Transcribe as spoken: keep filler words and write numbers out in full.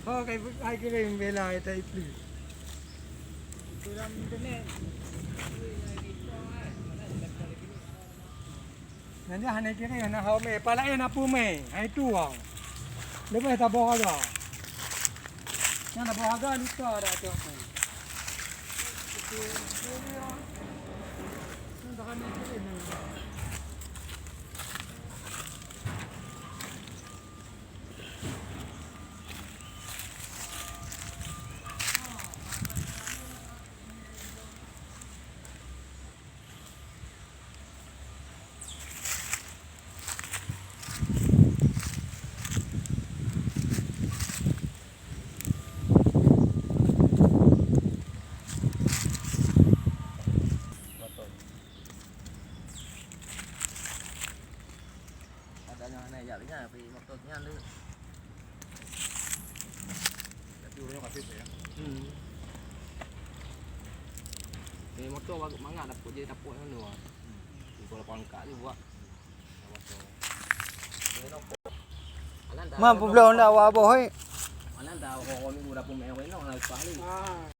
Ho kai kai kira membela eta ipli. Dalam internet. Nanti hana kira hana hau meh, pala eh na pu meh. Hai tu ah. Lebih tak boh ada. Yang tak boh ada luka ada tu. Itu, itu dia. Yang tak hana kira ni. Ada nyang hana jak nyan, pi motor nyan tu. Tapi urang nyoe kasih ya. Hmm. Ni motor bagus mangat dapur je dapur nyan tu. Ibu lapang kak je buat. Motor. Ni nokok. Alan dah. Mam peubleuh ndak awak boh, hei? Alan dah, oh, minggu dapur meh, weh, noh, lah, lepas ni. Ah.